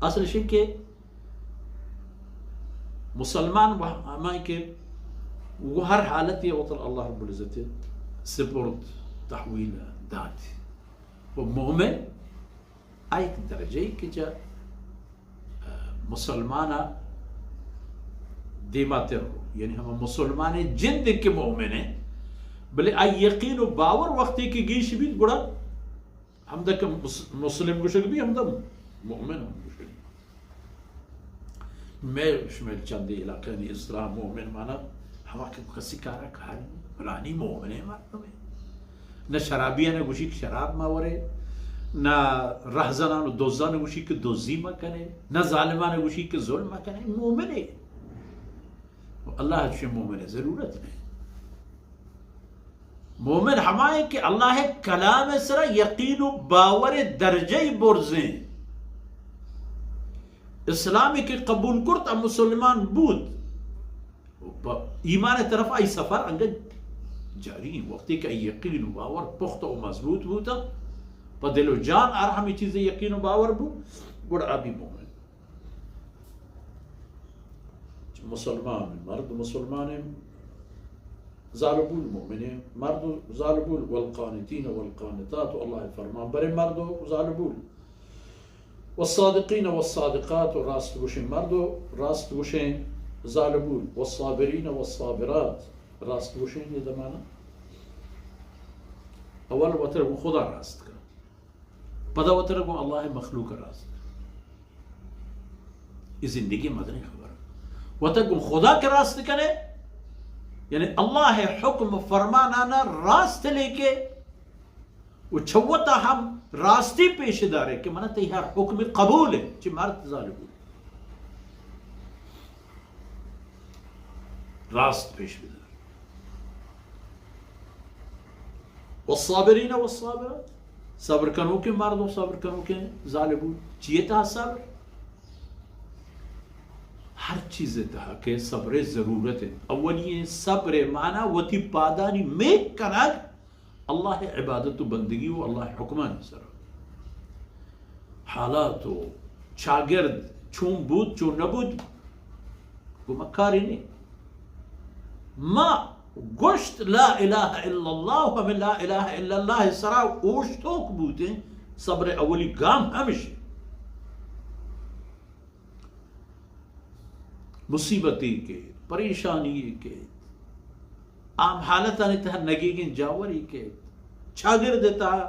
اصل شی کہ مسلمان و ہمائی کہ وہ ہر حالت یہ وطن اللہ رب العزت سپرد تحویل دات. و مومن آ یک درجہ ای کہ چہ، آ، مسلمان دیما تر رو، یعنی ہما مسلمان جند کہ مومن ہے، بلے آ یقین و باور وقتی کہ گیش بیت گڑا ہمدا کہ مس-، مسلم گوشگ بی، ہمدا مومن ہم گوشگ بی. میں شمئے چندی علاقہ نی اصطلاح مومن مانا ہما کہ کسی کارا کاری نی، فلانی مومن ہے مردم ہے. نہ شرابیان گوشی کہ شراب مہ ورے، نہ رہزنان و دزان گوشی کہ دزی مہ کنے، نہ ظالمان گوشی کہ ظلم مہ کنے، مومن ہے. اللہ چہ مومن ضرورت نہیں. مومن ہمائیں کہ اللہ کلام سرا یقین و باور درجہ برزیں. اسلامی کہ قبول کرت ا مسلمان بود، پہ ایمان طرف آئی سفر انگہ جاری ہیں. وقتی کہ آئی یقین و باور پخت و مضبوط بوتا، پہ دل و جان آر ہمیں چیز یقین و باور بو، گڑا آ بی مومن. مسلمان مرد، مسلمان زالبول، مومن مرد زالبول، والقانتین والقانتات، اللہ فرمان برے مرد زالبول، والصادقین والصادقات، و راست گوشیں مرد و راست گوشیں زالبول، والصابرین والصابرات، راست گوشیں یہ دمانا اول وتر گوں خدا راست کن، پدا وتر گوں اللہ مخلوق راست کن. یہ زندگی مدنی خبر. وتر گوں خدا کے راست کنے، یعنی اللہ حکم فرمانانا راست لے کے، و چہ وتا ہم راستی پیش دارے کہ منا تئی ہر حکم قبول ہے، چہ مرد زالبول راست پیش بدار. والصابرین والصابرات، صبر کنوکیں مرد و صبر کنوکیں زالبول. چیئے تہا صبر؟ ہر چیز تہا کہ صبر ضرورت ہے. اولی صبر مانا وتی پادانی میک کنگ اللہ عبادت و بندگی و اللہ حکمانی سر. حالات و چاگرد چون بود، چون نبود، گمکاری نہیں. ما گوشت لا الہ الا اللہ، ہمیں لا الہ الا اللہ سرا اوشتوک بودیں، صبر اولی گام ہمشی. مصیبتی کہ، پریشانی کہ، عام حالتانی تہا نگیگیں جاوری کہ، چاگرد تہا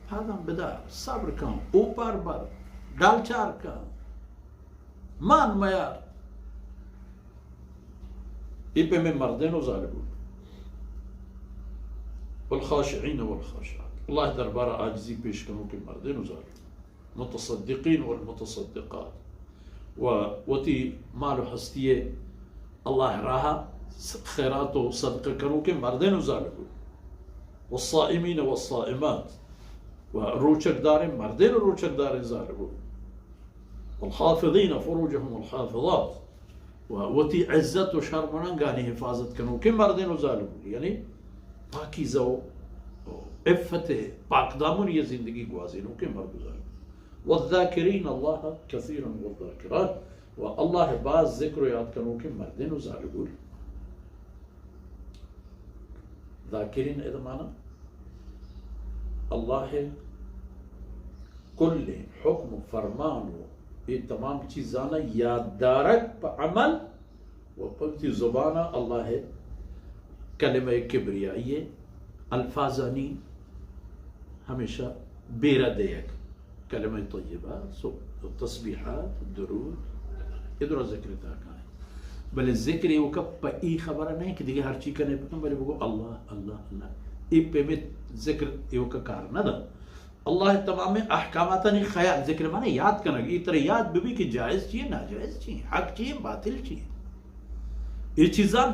پاداں بدار، صبر کن، اوپار بر، ڈالچار کن، مان میار. اے پیمیں مردین و زالبول. والخاشعین والخاشعات، اللہ دربارہ عاجزی پیش کنوکیں مردین و زالبول. متصدقین والمتصدقات، و وتی مال و ہستی اللہ راہ خیرات و صدقہ کنوکیں مردین و زالبول. والصائمین والصائمات، و روچگ داریں مردین و روچگ داریں زالبول. والحافظین فروجهم والحافظات، و وتی عزت و شرمنانگانی حفاظت کنوکیں مردین و زالبول، یعنی پاکیزہ و عفت پاکدامنی زندگی گوازینوکیں مرد و زالبول. والذاکرین اللہ کثیرا والذاکرات، و اللہ باز ذکر و یاد کنوکیں مردین و زالبول. ذاکرین اد مانا اللہ کل حکم و فرمان و اے تمام چیزانا یاد دارگ پہ عمل و پہ وتی زبانا اللہ کلمہ کبریائی الفاظانی ہمیشہ بیرہ دیگ. کلمہ طیبہ، سو-، تسبیحات، درود، اے درا ذکر تہا کائیں. بلے ذکر ایوکا پہ ای خبر نہیں کہ دیگہ ہر چی کنے بکن، بلے بگو اللہ، اللہ، اللہ. اے پیمیں ذکر ایوکا کار نہ دا. اللہ تمام احکاماتانی خیال، ذکر مانا یاد کنگ، ای ترا یاد ببی کہ جائز چیئے، ناجائز چیئے، حق چیئے، باطل چیئے. اے چیزاں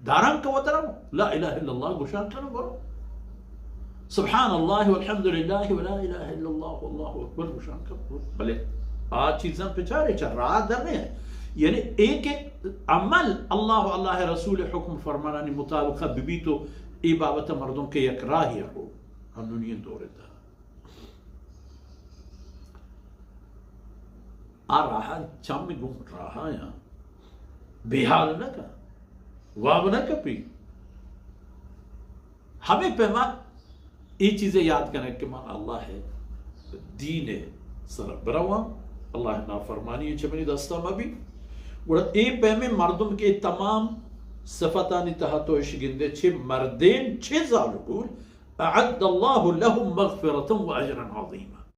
داران کہ وترا لا الہ الا اللہ گوشان کنو برو. سبحان اللہ والحمد للہ ولا الہ الا اللہ واللہ اکبر گوشان کنو برو. بلے آ چیزاں پچارے چا راہ در نہیں ہے. یعنی ایک عمل اللہ و اللہ رسول حکم فرمانانی مطابقہ ببی تو اے بابت مردم کہ یک راہی رو ہنونی دور تا. آ راہ چم گوں راہ آیاں بے حال نہ کن، واب نہ کپی۔ ہمے پیما اے چیزے یاد کنگ کہ من اللہ ءِ دین ءِ سرا برواں، اللہ ءِ نافرمانی چہ منی دستا مبی۔ گڑا اے پیمیں مردم کہ تمام صفتانی تہا تو اش گندے، چہ مردین چہ زالبول، اعد اللہ لهم مغفرة و اجرا عظیما۔